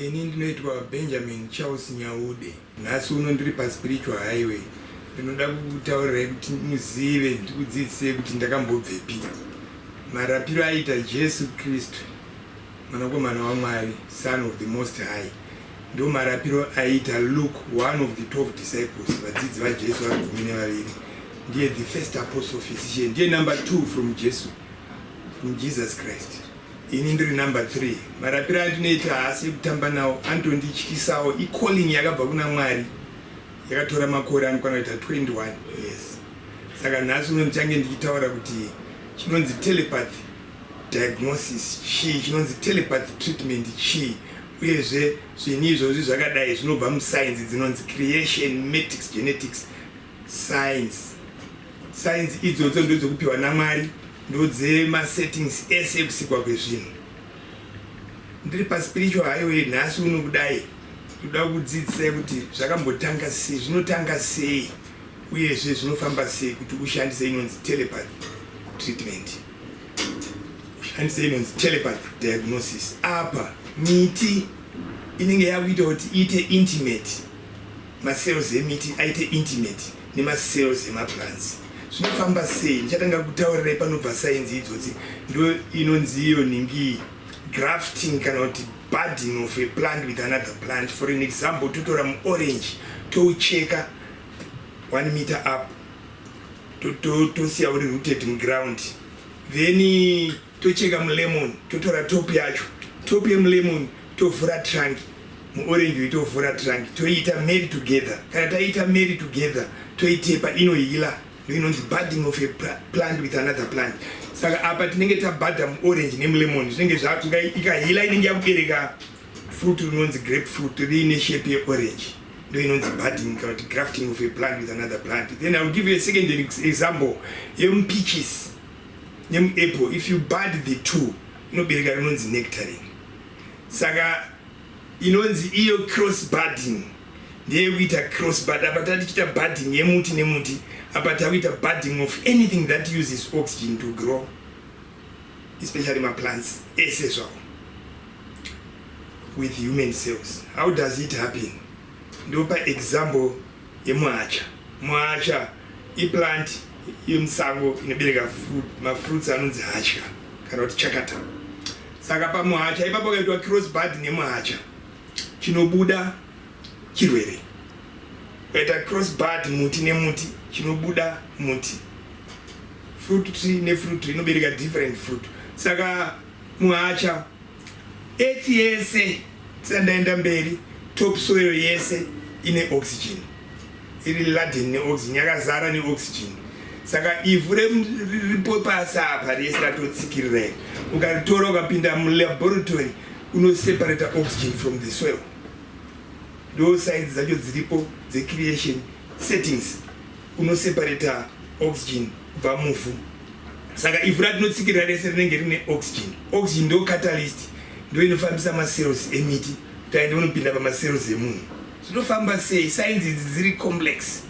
Ini ndinoitwa Benjamin Charles Nyaude. Nhasi uno ndiri paSpiritual Highway. Ndinoda kukutaurirai kuti muzive, ndikudzidzisei kuti ndakambobvepi. Marapiro aiita Jesu Kristu, Mwanakomana waMwari, Son of the Most High, ndo marapiro aiita Luke, one of the 12 disciples, vadzidzi vaJesu vari 12. Ndiye the first apostle physician, ndiye number 2 from Jesu, from Jesus Christ. Ini ndiri number 3. Marapiro andinoita haasi ekutamba nawo, anotondityisawo. Icalling yakabva kuna Mwari, yakatora makore anokwana kuita 21 years. Saka nhasi uno ndichange ndichitaura kuti chinonzi telepathy diagnosis chii, chinonzi telepathy treatment chii, uyezve zvinhu izvozvi zvakadai zvinobva musainzi dzinonzi creation metics genetics science. Science idzodzo ndodzekupiwa naMwari, ndodzemasettings ese ekusikwa kwezvinhu. Ndiri paspiritual highway nhasi uno kudai, ndoda kudzidzisai kuti zvakambotanga sei, zvinotanga sei, uyezve zvinofamba sei kuti ushandise inonzi telepathy treatment, ushandise inonzi telepathy diagnosis. Apa miti inenge yakuita kuti iite intimate, macells emiti aite intimate nemacells emaplants. Zvinofamba sei? Ndichatanga kutaurirai panobva sainzi idzodzi. Ndo inonzi iyo nhingi grafting, kana kuti budding of a plant with another plant. For an example, totora muorange, toucheka 1 meter up, tosiya uri rooted muground. Then tocheka mulemon, totora top yacho, top yemulemon, tovhura trunk muorange uyu, tovhura trunk, toiita marry together. Kana taiita marry together, toitepa, inoheala. Ndo inonzi budding of a plant with another plant. Saka apa tinenge tabhadha muorange nemulemon, zvinenge ikaheala, inenge yakubereka fruit rinonzi grapefruit, riine shape yeorange. Ndo inonzi budding kana kuti grafting of a plant with another plant. Then I will give you a second example yemupeaches nemuapple. If you bud the two, inobereka rinonzi nectarine. Saka inonzi iyo cross budding ndeyekuita cross bud. Apa tatichiita budding yemuti nemuti, apa takuita budding of anything that uses oxygen to grow, especially maplants ese zvawo, with human cells. How does it happen? Ndopa example yemuhacha. Muhacha iplant yemusango inobereka mafruits anonzi hatya kana kuti chakata. Saka pamuhacha ipapo kaitwa cross bud nemuhacha, chinobuda chirwere. Ukaita cross bud muti nemuti, chinobuda muti. Fruit tree nefruit tree inobereka different fruit. Saka muhacha, earth yese, tisandaenda mberi, top soil yese ine oxygen, iri laden neoxygen, yakazara neoxygen. Saka ivhu riripo pasi apa rese ratotsikirira, ukaritora ukapinda mulaboratory, unoseparata oxygen from the soil. Ndo sainzi dzacho dziripo dzecreation settings. Unoseparata oxygen kubva muvhu. Saka ivhu ratinotsikirira rese rinenge rine oxygen. Oxygen ndo catalyst, ndo inofambisa macells emiti kuti aende unopinda pamacells emunhu. Zvinofamba sei? Sainzi idzi dziri complex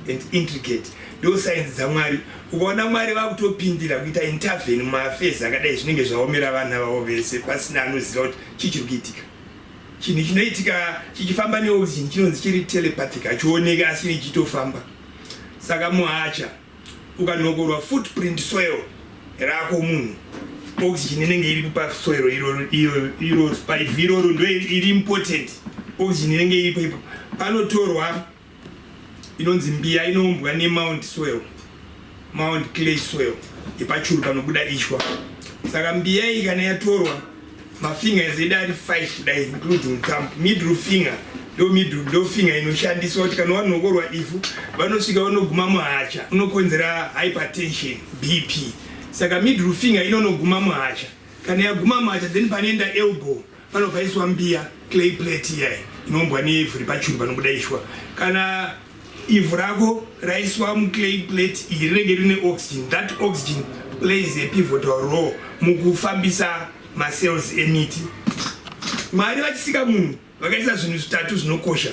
and intricate. Ndo sainzi dzaMwari. Ukaona Mwari vakutopindira kuita intervene mumaaffairs akadai, zvinenge zvaomera vana vavo vese, pasina anoziva kuti chii chiri kuitika. Chinhu chinoitika chichifamba neoxygen chinonzi chiri telepathic, hachioneki asi chinenge chichitofamba. Saka muhacha ukanokorwa footprint soil rako munhu, oxygen inenge iri pasoil iro, paivhu iroro, ndo iri important. Oxygen inenge iripo ipo. Panotorwa inonzi mbiya inoumbwa nemound soil, mound clay soil yepachuru panobuda ishwa. Saka mbiya iyi kana yatorwa, mafingers edu ari 5 kudai, including thumb, middle finger, ndo middle, ndo finger inoshandiswa kuti kana wanokorwa ivhu, vanosvika vanoguma muhacha, unokonzera hypertension, BP. Saka middle finger inonoguma muhacha. Kana yaguma muhacha, then panoenda elbow panopaiswa mbiya, clay plate iyai inoumbwa neivhu repachuru panobuda ishwa. Kana ivhu rako raiswa muclay plate iyi, rinenge rine oxygen. That oxygen plays a pivotal role mukufambisa macells emiti. Mwari vachisika munhu vakaisa zvinhu zvitatu zvinokosha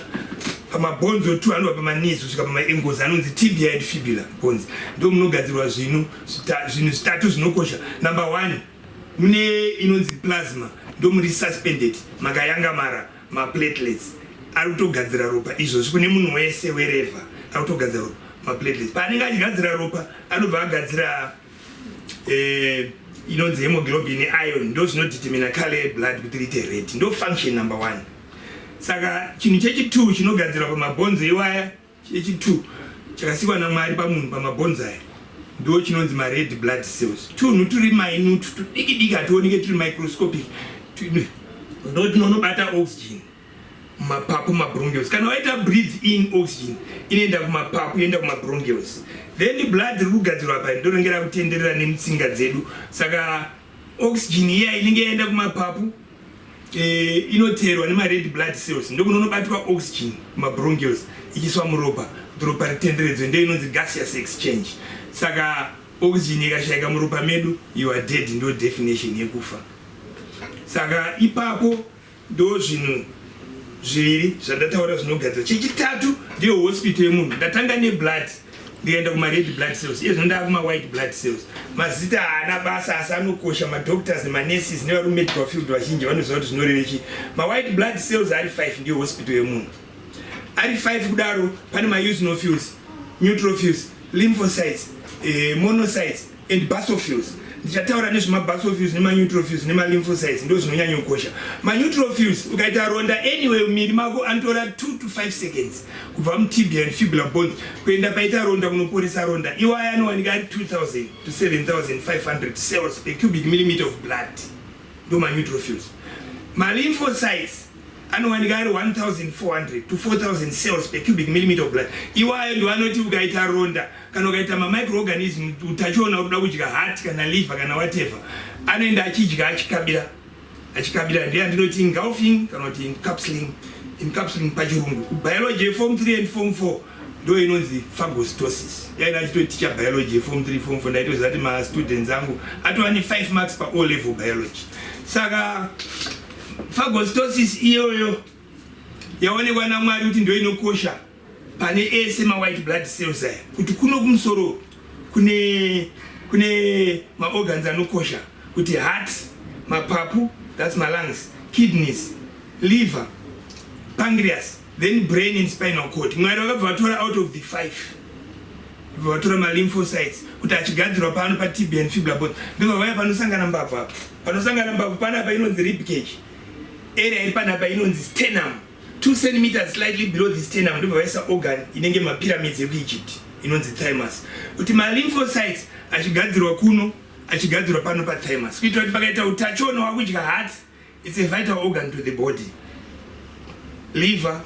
pamabhonzo tu anobva pamaknees kusvika pamaankles, anonzi tibia and fibula bones. Ndo munogadzirwa zvinhu zvitatu zvinokosha. Number one, mune inonzi plasma, ndo muri suspended makayangamara. Maplatelets ari kutogadzira ropa izvozvi kune munhu wese wherever ari kutogadzira ropa. Maplatelets paanenge achigadzira ropa anobva agadzira inonzi hemoglobin neiron, ndo zvinodetermina color yeblood kuti riite red. Ndo function number one. Saka chinhu chechi2 chinogadzirwa pamabhonzo iwaya, chechi2 chakasikwa naMwari pamunhu pamabhonzo aya, ndo chinonzi mared blood cells. Tunhu turi minute, tudiki diki, hationeke, turi microscopic, ndo tinonobata oxygen mumapapu, mabronchioles. Kana waita breathe in, oxygen inoenda kumapapu, yoenda kumabronchioles, then blood riri kugadzirwa pa ndo rinenge rakutenderera nemutsinga dzedu. Saka oxygen iya inenge yaenda kumapapu inoteerwa nemared blood cells, ndokunonobatwa oxygen kumabronchioles ichiswa muropa kuti ropa ritenderedzwe. Ndo inonzi gaseous exchange. Saka oxygen ikashayika muropa medu, you are dead. Ndo definition yekufa. Saka ipapo ndo zvinhu zviviri zvandataura zvinogadzira. Chechitatu ndiyo hospital yemunhu. Ndatanga neblood, ndikaenda kumared blood cells, iye zvino ndaa kumawhite blood cells. Mazita haana basa asi anokosha. Madoctors nemanurses nevari mumedical field vazhinji vanoziva kuti zvinoreve chii. Mawhite blood cells ari 5. Ndiyo hospital yemunhu. Ari 5 kudaro, pane maeosinophils, neutrophils, lymphocytes, monocytes and basophils. Ndichataura nezvemabasophils nemaneutrophils nemalymphocytes, ndo zvinonyanyokosha. Maneutrophils, ukaita ronda anyway mumiri mako, anotora 2 to 5 seconds kubva mutibia and fibula bones kuenda paita ronda kunoporesa ronda. Iwaya anowanika ari 2000 to 7500 cells per cubic millimeter of blood. Ndo maneutrophils. Malymphocytes anowanika ari 1400 to 4000 cells per cubic millimeter of blood. Iwayo ndo anoti ukaita ronda kana ukaita mamicroorganism, utachiona uri kuda kudya heart kana liver kana whatever, anoenda achidya, achikabira, achikabira. Ndiye andinoti engulfing kana kuti encapsulating. Encapsulating pachirungu kubiology yeform 3 and form 4 ndo inonzi phagocytosis. Yaina achitoticha biology yeform 3, form 4, ndaitoziva kuti mastudents angu atova ne5 marks pa O level biology. Saka phagocytosis iyoyo yaonekwa naMwari kuti ndo inokosha pane ese mawhite blood cells aya, kuti kuno kumusoro kune maorgans anokosha, kuti heart, mapapu, that's malungs, kidneys, liver, pancreas, then brain and spinal cord. Mwari vakabva vatora out of the five, bva vatora malymphocytes kuti achigadzirwa pano patibia and fibula bone. Ndobva vaya panosangana mbabvu apa, panosangana mbabvu panapa inonzi rib cage area iri panapa inonzi sternum. 2 centimeters slightly below the sternum ndobva vaisa organ inenge mapyramids ekuEgypt inonzi thymus, kuti malymphocytes achigadzirwa kuno, achigadzirwa pano pathymus, kuitira kuti pakaita utachiona wakudya heart, it's a vital organ to the body, liver,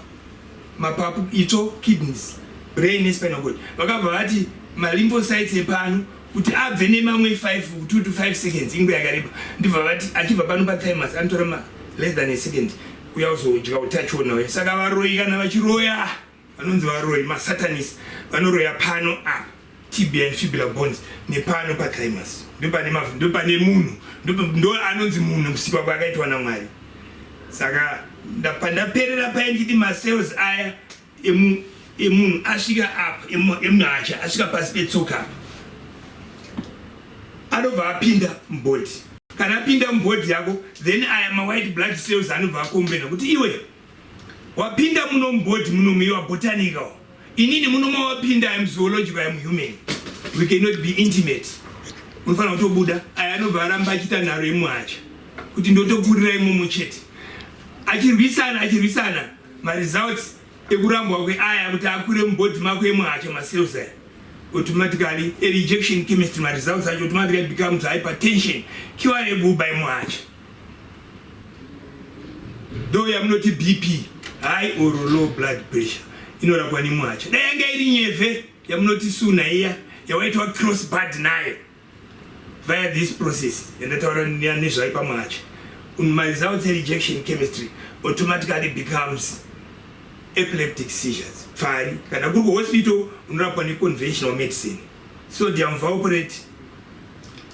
mapapu, itsvo, kidneys, brain nespinal cord. Vakabva vati malymphocytes epano kuti abve nemamwe 5, 2 to 5 seconds, inguva yakareba. Ndibva vati achibva pano pathymus anotora ma less than a second uya uzodya utachiona uya. Saka varoyi kana vachiroya, vanonzi varoyi masatanist, vanoroya pano apa, tibia and fibula bones, nepano pathymus. Ndopane munhu, ndo anonzi munhu kusikwa kwaakaitwa naMwari. Saka pandaperera paye nditi macells aya emunhu asvika apa, emuhacha asvika pasi petsoka apa, anobva apinda mubody. Kana apinda mubody yako, then aya mawhite blood cells anobva akomplaina kuti iwe wapinda muno mubody munomu, iwa botanical, inini muno mawapinda im zoological, im human, we cannot be intimate, unofanira kutobuda. Aya anobva aramba achiita nharo yemuhacha kuti ndotokurira imomo chete, achirwisana, achirwisana. Maresults ekurambwa kweaya kuti akure mubody mako emuhacha, macells aya, automatically a rejection chemistry. Maresults acho automatically becomes hypertension curable by muhacha, ndo yamunoti BP, high or low blood pressure, inorapwa nemuhacha. Dai yanga iri nyevhe yamunoti suna iya yawaitwa cross bud nayo via this process yandataura nezvayo pamuhacha, maresults rejection chemistry automatically becomes epileptic seizures, pfari. Kana kuri kuhospital unorapwa neconventional medicine, sodium valproate,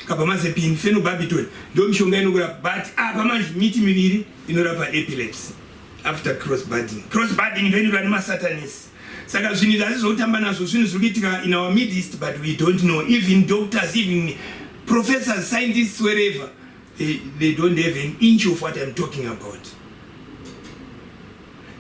carbamazepine, phenobarbital, ndo mishonga inokurapa. But apa manje miti miviri inorapa epilepsy after cross budding. Cross budding ndo inoitwa nemasatanist. Saka zvinhu izvi hasi zvokutamba nazvo. Zvinhu zviri kuitika in our midst, but we don't know. Even doctors, even professors, scientists, wherever they don't have an inch of what I'm talking about.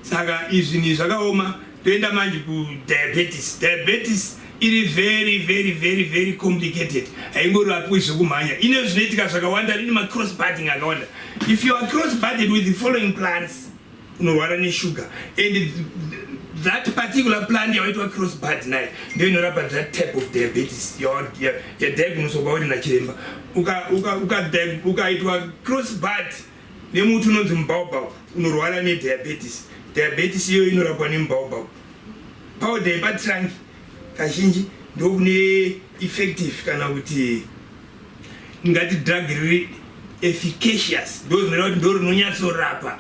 Saka izvi ni zvakaoma. Toenda manje kudiabetes. Diabetes iri very, very, very, very complicated. Haingorapwi zvekumhanya. Ine zvinoitika zvakawanda, ine macross budding akawanda. If you are cross budded with the following plants, unorwara neshuga, and that particular plant yawaitwa cross bud nayo ndio inorapa that type of diabetes yadiagnoswa kwauri nachiremba. Ukaitwa cross bud nemuti unonzi mubaobab, unorwara nediabetes. Diabetes iyoyo inorapwa nemubaobab powder yepatrunk. Kazhinji ndokune effective, kana kuti ngati drug riri efficacious, ndo zvinoreva kuti ndo rinonyatsorapa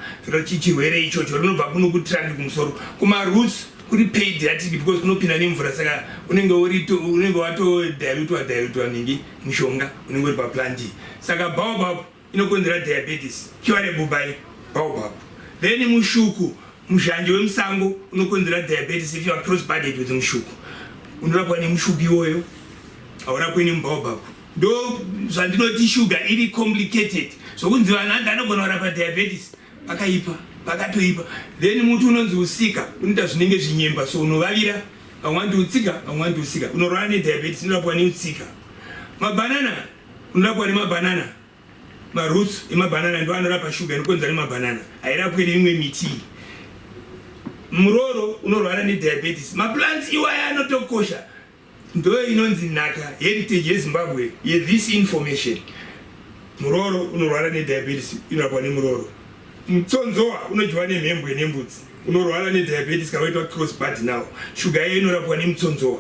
chirwere ichocho. Rinobva kuno kutrunk kumusoro, kumaroots kuri pediatric because kunopinda nemvura, saka unenge watodilutwa dilutwa ningi mushonga unenge uri paplant. Saka baobab inokonzera diabetes, curable by baobab. Then mushuku, muzhanje wemusango, unokonzera diabetes. If you are cross budded with mushuku, unorapwa nemushuku iwoyo, haurapwi nemubaobab. Ndo zvandinoti shuga iri complicated, zvokunzi vanhu hanzi anogona kurapa diabetes, pakaipa, pakatoipa. Then muti unonzi usika, unoita zvinenge zvinyemba, so unovavira. Vamwe vanoti utsika, vamwe vanoti usika. Unorwara nediabetes, unorapwa neutsika. Mabhanana, unorapwa nemabhanana. Maroots emabhanana ndo anorapa shuga inokonzera nemabhanana, hairapwe neimwe miti. Muroro unorwara nediabetes. Maplants iwaya anotokosha. Ndo inonzi nhaka, heritage yeZimbabwe yethis information. Muroro unorwara nediabetes, inorapwa nemuroro. Mutsonzowa unodyiwa nemhembwe nembudzi, unorwara nediabetes kana waitwa cross bud now. Shuga iyo inorapwa nemutsonzowa.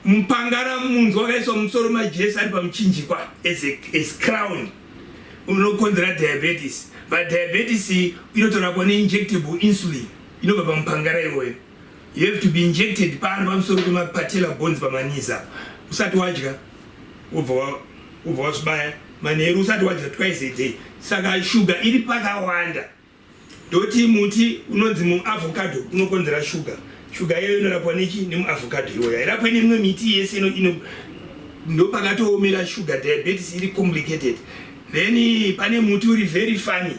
Mupangara, munzwa wakaiswa mumusoro maJesu ari pamuchinjikwa as crown, unokonzera diabetes, but diabetes inotorapwa neinjectable insulin inobva pamupangara iwoyo. You have to be injected pano pamusoro pemapatella bones, pamaknees apo. Usati wadya, wobva wazvibaya manheru usati wadya, twice a day. Saka shuga iri pakawanda. Ndoti muti unonzi muavocado unokonzera shuga. Shuga iyoyo inorapwa nechi? Nemuavocado iwoyo, hairapwe nemimwe miti yese. Ndo pakatoomera shuga. Diabetes iri complicated. Then pane muti uri very funny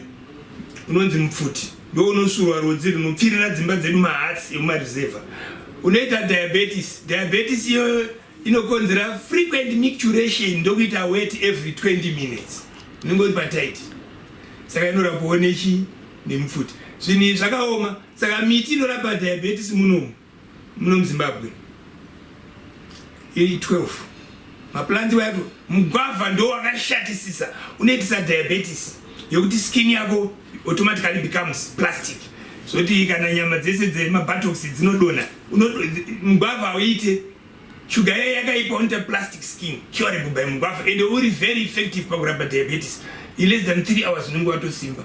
unonzi mupfuti, ndo unosurwa rudzi runopfirira dzimba dzedu, mahuts emumareserva. Unoita diabetes. Diabetes iyoyo inokonzera frequent micturation, ndokuita wet every 20 minutes, unenge uri patight. Saka inorapwawo nechi? Nemupfuti. Zvinhu izvi zvakaoma. Saka miti inorapa diabetes munomu, muno muZimbabwe, iri 12 maplants wako. Mugwavha ndo wakashatisisa, unoitisa diabetes yokuti skin yako automatically becomes plastic, zoti kana nyama dzese dzemabuttocks dzinodonha. Mugwavha hauite, shuga iyoyo yakaipa, unoita plastic skin, curable by mugwavha, and uri very effective pakurapa diabetes. In less than 3 hours unenge watosimba.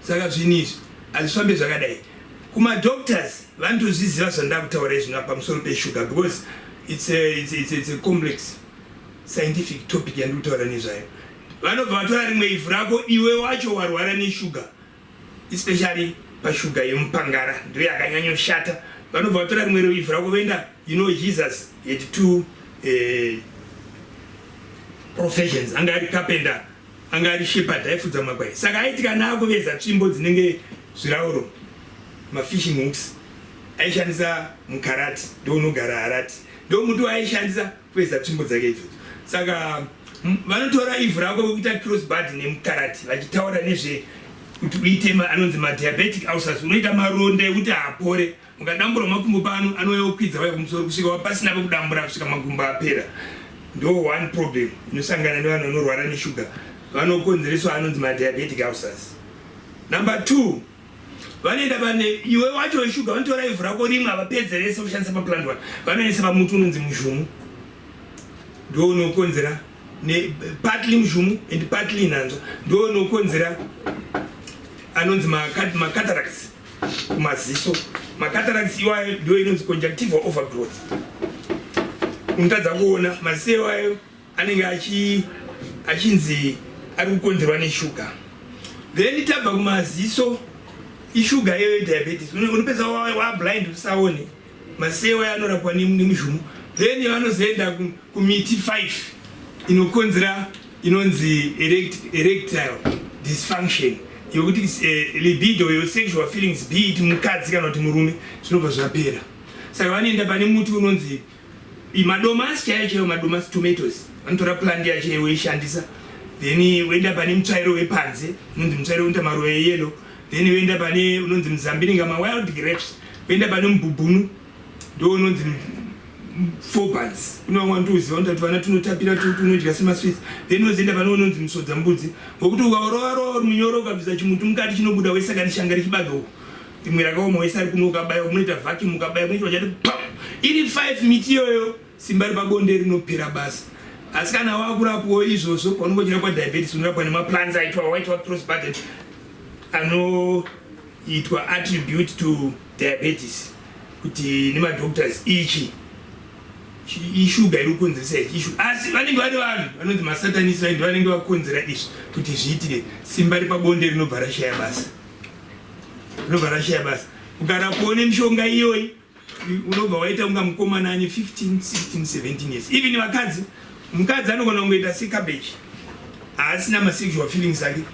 Saka zvinhu izvi hazvifambe zvakadai. Kumadoctors vanotozviziva zvandakutaura izvino pamusoro peshuga, because it's a complex scientific topic yandiri kutaura nezvayo. Vanobva vatora rimwe ivhu rako iwe wacho warwara neshuga, especially pashuga yemupangara, ndo yakanyanyoshata. Vanobva vatora rimwe ivhu rako voenda. You know, Jesus had two professions. Anga ari carpenter, anga ari shepherd, aifudza makwai. Saka aiti kana akuveza tsvimbo dzinenge zvirauro, mafishing hooks, aishandisa mukarati, ndo unogara harati, ndo muti waaishandisa kuveza tsvimbo dzake idzodzo. Saka vanotora ivhu rako vekuita cross bud nemukarati, vachitaura nezve kuti uite anonzi madiabetic ulcers. Unoita maronda ekuti haapore. Ukadambura makumbo pano, anouya kukwidza vaya kumusoro kusvika pasina pekudambura, kusvika makumbo apera. Ndo one problem inosangana nevanhu vanorwara neshuga, vanokonzereswa anonzi madiabetic ulcers. Number two, vanoenda pane iwe wacho weshuga, vanotora ivhu rako rimwe, havapedze rese kushandisa paplant one, vanoisa pamuti unonzi muzhumu, ndo unokonzera, partly muzhumu and partly nhanzva, ndo unokonzera anonzi macataracts kumaziso. Macataracts iwayo ndo inonzi conjunctival overgrowth, unotadza kuona. Maziso iwayo anenge achinzi ari kukonzerwa neshuga. Then tabva kumaziso, ishuga iyoyo, diabetes, unopedza wablind, usaone. Maziso iwayo anorapwa nemuzhumu. Then vanozoenda kumiti 5 inokonzera inonzi erectile dysfunction. Yokuti libido, your sexual feelings, be it mukadzi kana kuti murume, zvinobva zvapera. Saka vanoenda pane muti unonzi madomasi chaiyo chaiyo, madomasi, tomatoes. Vanotora plant yacho iyoyo voishandisa, then voenda pane mutsvairo wepanze unonzi mutsvairo unoita maruva eyellow, then voenda pane unonzi muzambiringa, mawild grapes, voenda pane mubhubhunu, ndo unonzi fobans. Kune vamwe vanotouziva kuti vana tunotapira, tunodya semasweets. Then wozoenda pane unonzi musodza mbudzi, wekuti ukaurova rova uri munyoro, ukabvisa chimuti mukati chinobuda, woisa shanga rechibage uko, rimwe rakaoma, woisa ari kuno, ukabaya munoita vacuum, ukabaya kunoita chati pam. Iri 5 miti iyoyo, simba repabonde rinopera basa. Asi kana wakurapwawo izvozvo, paunenge uchirapwa diabetes, unorapwa nemaplants aitwa waitwa cross budded, anoitwa attribute to diabetes, kuti nemadoctors ichi ishuga iri kukonzeresa ichi ishu. Asi vanenge vari vanhu vanonzi masatanist, vaindi vanenge vakonzera izvi kuti zviitire simba repabonde rinobva rashaya basa, rinobva rashaya basa. Ukarapwawo nemishonga iyoyi, unobva waita kunga mukomana ane 15, 16, 17 years. Even vakadzi, mukadzi anogona kungoita secabbage, haasina masexual feelings ake.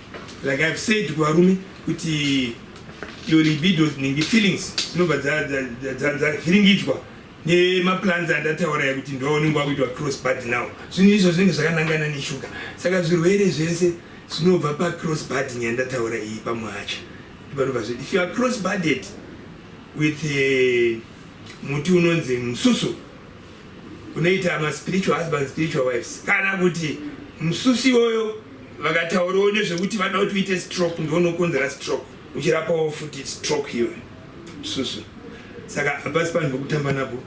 Like I've said kuvarume kuti your libido nenge feelings dzinobva dzavhiringidzwa nemaplants andataura yekuti ndounenge wakuitwa cross bud now. Zvinhu izvo zvinenge zvakanangana neshuga. Saka zvirwere zvese zvinobva pacross budding yandataura iyi pamuhacha. Panobva, if you are cross budded with muti unonzi mususu, unoita maspiritual husband, spiritual wives, kana kuti mususu iwoyo vakataurawo nezvekuti vada kuti uite stroke, ndounokonzera stroke, uchirapawo futi stroke iyoyo mususu. Saka hapasi panhu pekutamba napo.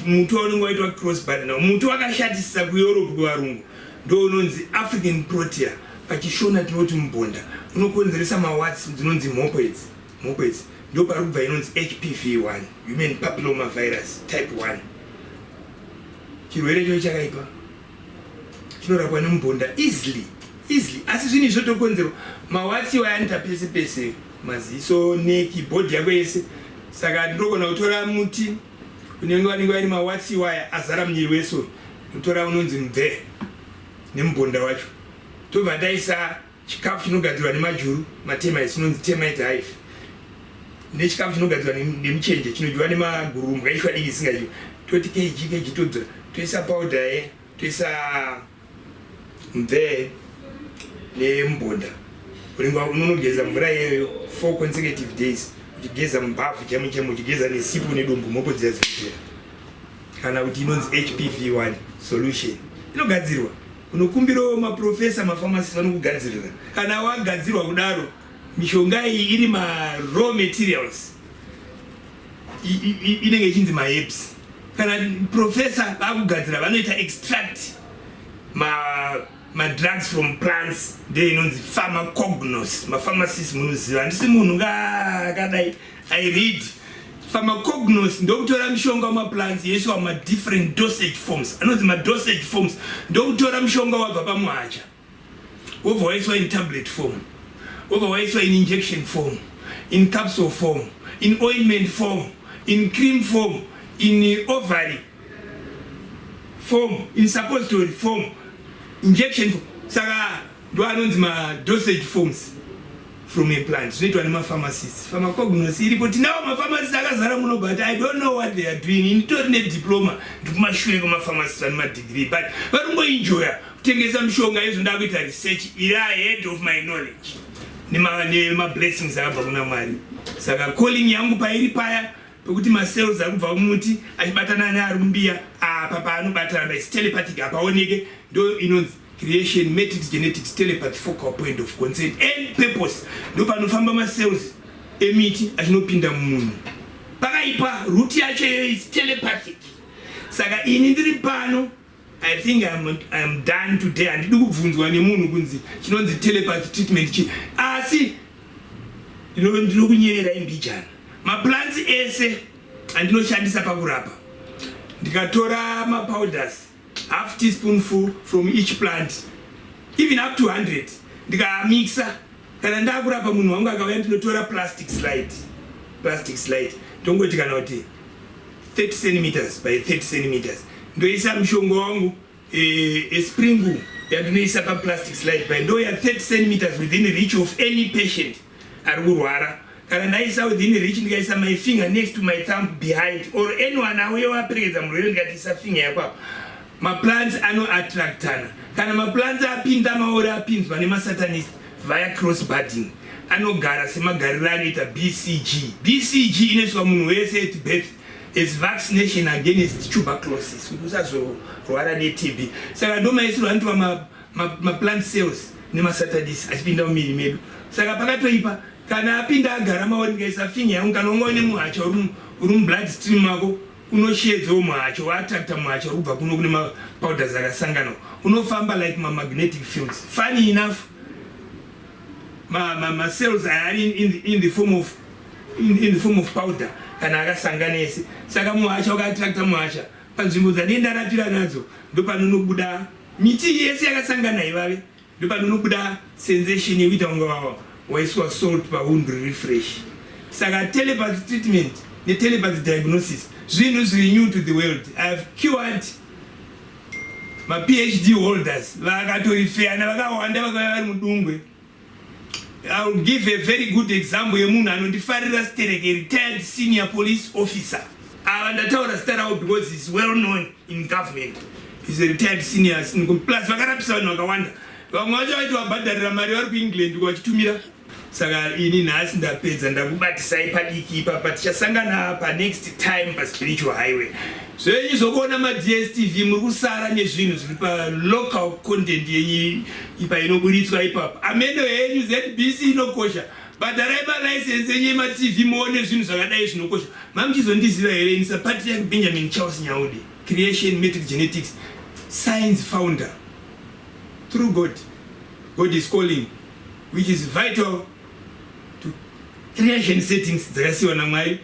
Muti waunenge waitwa cross bud nawo, muti wakashatisisa kuEurope kuvarungu, ndo unonzi African protea, pachiShona tinoti mubonda, unokonzeresa mawarts dzinonzi mhopo idzi. Mhopo idzi ndo pari kubva inonzi HPV 1, human papilloma virus type 1. Chirwere ichocho chakaipa, chinorapwa nemubonda easily, easily. Asi zvinhu izvo tokonzerwa mawarts iwayo anoita pese pese, maziso, neck, body yako yese. Saka ndinogona kutora muti unenge vanenge vaine mawarts iwaya azara muviri wese, unotora unonzi mubve nemubonda wacho, tobva taisa chikafu chinogadzirwa nemajuru, matermites, chinonzi termite hive, nechikafu chinogadzirwa nemuchenje chinodyiwa nemagurumbwa, ishwa diki isingadyiwa. Toti kg kg, todzora, toisa powder ye, toisa mubvee nemubonda. Unenge unonogeza mvura iyoyo 4 consecutive days, uchigeza mubhavhu chaimo chaimo, uchigeza nesipo nedombo, mhopo dziya dzinopera. Kana kuti inonzi HPV 1 solution inogadzirwa, unokumbirawo maprofesa, mapharmacist vanokugadzirira. Kana wagadzirwa kudaro, mishonga iyi iri maraw materials, inenge ichinzi maherbs. Kana profesa vakugadzira, vanoita extract madrugs from plants, ndeye inonzi pharmacognosy. Mapharmacist munoziva, handisi munhu ngaakadai, I read. Pharmacognosy ndokutora mishonga wamaplants yoiswa mumadifferent dosage forms, anonzi madosage forms. Ndokutora mushonga wabva pamuhacha, wobva waiswa in tablet form, wobva waiswa in injection form, in capsule form, in ointment form, in cream form, in ovary form, in suppository form, injection form. Saka ndo anonzi madosage forms from a plant. Zvinoitwa nemapharmacist. Pharmacognosy iripo, tinawo mapharmacist akazara muno, but I don't know what they are doing. Inditori nediploma, ndikumashure kwemapharmacist vane madegree, but vari kungoenjoya kutengesa mishonga. Izvo ndakuita research iri ahead of my knowledge nemablessings akabva kuna Mwari. Saka calling yangu pairi paya pekuti macells ari kubva kumuti achibatana neari mumbiya, apa paanobatana is telepathic, hapaoneke. Ndo inonzi creation matrix genetics telepathy focal point of concern and purpose. Ndo panofamba macells emiti achinopinda mumunhu. Pakaipa, route yacho iyoyo is telepathic. Saka ini ndiri pano, I think I'm done today. Handidi kubvunzwa nemunhu kunzi chinonzi telepathy treatment chi, asi ndinokunyererai mbijana. Maplants ese andinoshandisa pakurapa, ndikatora mapowders, half teaspoonful from each plant, even up to 100, ndikamixa, kana ndakurapa munhu wangu akauya, ndinotora plastic slide, plastic slide ndongoti kana kuti 30 centimeters by 30 centimeters, ndoisa mushonga wangu, a sprinkle Yandinoisa paplastic slide pai ndo ya 30 centimeters, within reach of any patient ari kurwara. Kana ndaisa within reach, ndikaisa my finger next to my thumb behind, or anyone auye waperekedza murwere, ndikati isa finger yako apa, maplants anoattractana. Kana maplants apinda maori, apinzwa nemasatanist via cross budding, anogara semagariro anoita BCG. BCG inoiswa munhu wese at birth as vaccination against tuberculosis, kuti usazorwara neTB. Saka ndo maisirwo anoitwa maplant cells nemasatanist achipinda mumiri medu. Saka pakatoipa, kana apinda agara maori, ndikaisa finger yangu, kana unga une muhacha uri mublood stream mako, unoshedzawo muhacha, waattracta muhacha uri kubva kuno kune mapowders akasangana, unofamba like mamagnetic fields. Funny enough, macells aya ari in the form of powder kana akasangana ese. Saka muhacha ukaattracta muhacha panzvimbo dzandii ndarapira nadzo, ndopanonobuda miti yese yakasangana ivave, ndopanonobuda sensation yekuita kunga waiswa salt pawound refresh. Saka telepathy treatment netelepathy diagnosis zvinhu zviri new to the world. I have cured maPhD holders vakatorifeyana vakawanda, vakauya vari mudungwe. I will give a very good example yemunhu anondifarira stereke, retired senior police officer. Ava ndataura zita ravo because is well known in government. Is a retired senior, plus vakarapisa vanhu vakawanda. Vamwe vacho vaiti vabhadharira mari vari kuEngland vachitumira. Saka ini nhasi ndapedza, ndakubatisai padiki ipapa. Tichasangana panext time paspiritual highway. Zvenyu zvokuona maDStv, muri kusara nezvinhu zviri palocal content yenyu ipa inoburitswa ipapo. Ameno henyu, ZBC inokosha. Bhadharai malicense enyu emaTV muone zvinhu zvakadai zvinokosha. Mamuchizondiziva here? Ini saPatriarch Benjamin Charles Nyaude, Creation Matrix Genetics Science founder through God. God is calling, which is vital to creation settings dzakasiyiwa naMwari,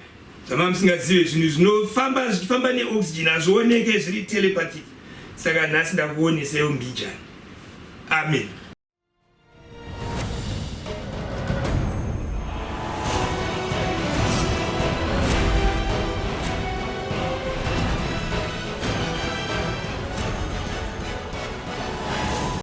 zvama musingazive. Zvinhu zvinofamba zvichifamba neoxygen, hazvioneke, zviri telepathic. Saka nhasi ndakuonesaiwo mbijani. Amen.